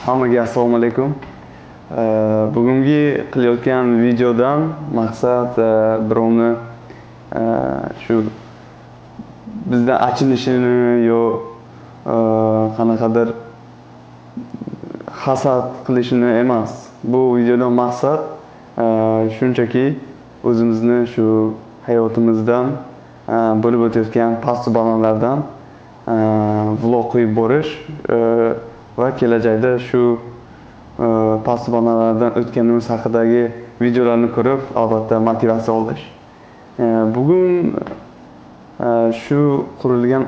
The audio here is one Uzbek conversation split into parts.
Hammaga assalomu alaykum. Bugungi qilayotgan videodan maqsad birovni shu bizdan achinishini yo qanaqadir hasad qilishini emas. Bu videodan maqsad shunchaki o'zimizni shu hayotimizdan bo'lib o'tayotgan pastu balandlardan vlog qo'yib borish va kelajakda shu pastu balandlardan o'tganimiz haqidagi videolarni ko'rib, albatta motivatsiya olish. Bugun shu qurilgan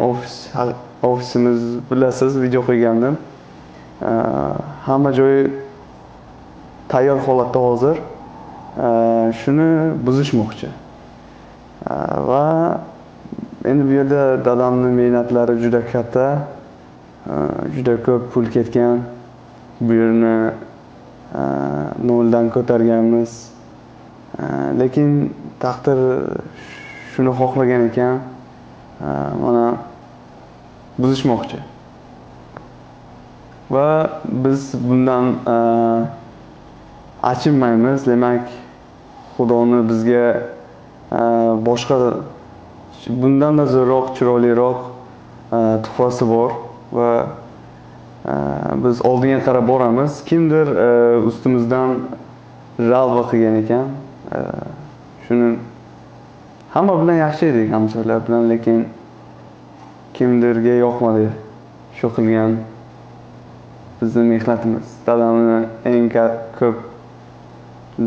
ofisimiz, bilasiz, video qo'ygandim. Hamma joyi tayyor holatda hozir. Shuni buzishmoqchi. Va endi bu yerda dadamning mehnatlari juda katta, juda ko'p pul ketgan. Bu yerni noldan ko'targanmiz. Lekin taqdir shuni xohlagan ekan. Mana buzishmoqchi. Va biz bundan achinmaymiz. Demak, Xudoni bizga boshqa bundan-da zo'rroq, chiroyliroq tuhfasi bor va biz oldinga qarab boramiz. Kimdir ustimizdan ralva qilgan ekan. Shuni hamma bilan yaxshi edik, hamsoyalar bilan, lekin kimdirga yoqmadi shu qilgan bizning mehnatimiz. Dadamni eng ko'p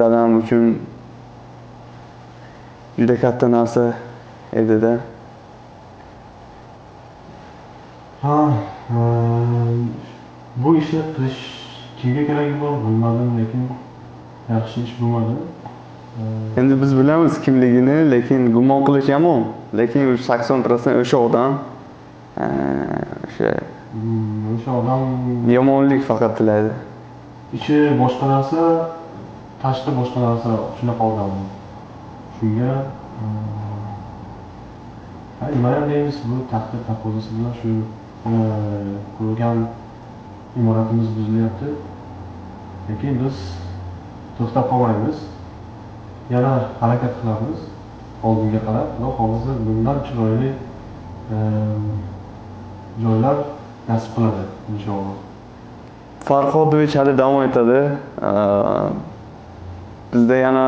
dadam uchun juda katta narsa edi-da. Ha, bu ishni qilish kimga keragi bor bilmadim, lekin yaxshi ish bo'lmadi. Endi biz bilamiz kimligini, lekin gumon qilish yomon. Lekin 80% o'sha odam, o'sha O'sha odam yomonlik faqat tilaydi. Ichi boshqa narsa, tashqi boshqa narsa, shunaqa odam. Shunga nima ham deymiz, bu taqdir taqozosi bilan shu qurilgan imoratimiz buzilyapti. Lekin biz to'xtab qolmaymiz. Yana harakat qilamiz oldinga qarab. Xudo xohlasa bundan chiroyli joylar nasib qiladi inshaalloh. Farhodovich hali davom etadi. Bizda yana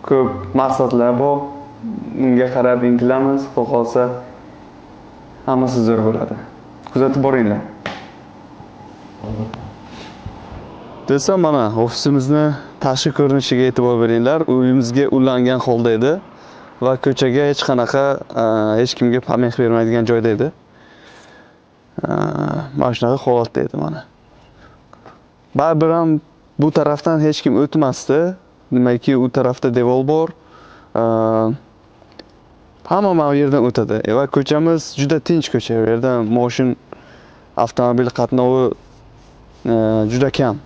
ko'p maqsadlar bor. Unga qarab intilamiz. Xudo xohlasa hammasi zo'r bo'ladi. Kuzatib boringlar. Do'stlar, mana ofisimizni tashqi ko'rinishiga e'tibor beringlar. Uyimizga ulangan holda edi va ko'chaga hech qanaqa, hech kimga pameh bermaydigan joyda edi. Mana shunaqa holatda edi mana. Baribir ham bu tarafdan hech kim o'tmasdi. Nimaki, u tarafda devor bor. Hamma mana bu yerdan o'tadi. Va ko'chamiz juda tinch ko'cha. Bu yerdan moshin, avtomobil qatnovi juda kam.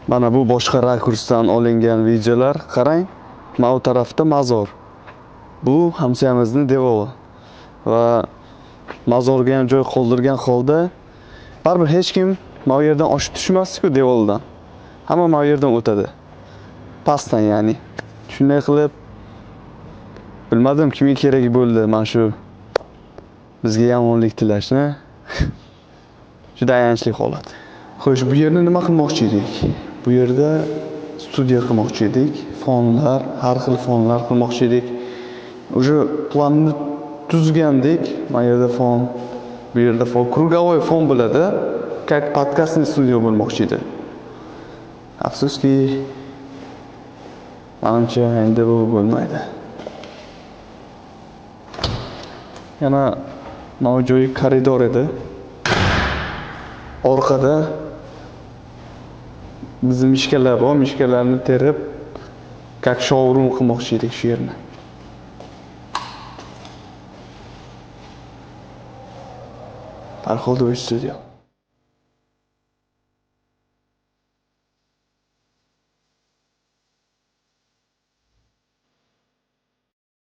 Mana bu boshqa rakursdan olingan videolar. Qarang, mana u tarafda mozor. Bu hamsoyamizning devori. Va mozorga ham joy qoldirgan holda baribir hech kim mana bu yerdan oshib tushmasdi-ku devordan. Hamma mana bu yerdan o'tadi. Pastdan ya'ni. Shunday qilib bilmadim kimga keragi bo'ldi mana shu bizga yomonlik tilashni. Juda ayanchli holat. Xo'sh, bu yerni nima qilmoqchi edik? Bu yerda studiya qilmoqchi edik. Fonlar, har xil fonlar qilmoqchi edik. Уже planni tuzgandik. Mana yerda fon, bu yerda fon, krugovoy fon bo'ladi. Как podkastni studiya bo'lmoqchi edi. Afsuski, manimcha endi bu bo'lmaydi. Yana mana bu joyi koridor edi. Orqada bizim mishkalar bor, mishkalarni terib, как showroom qilmoqchi edik shu yerni. Farhodovich studio.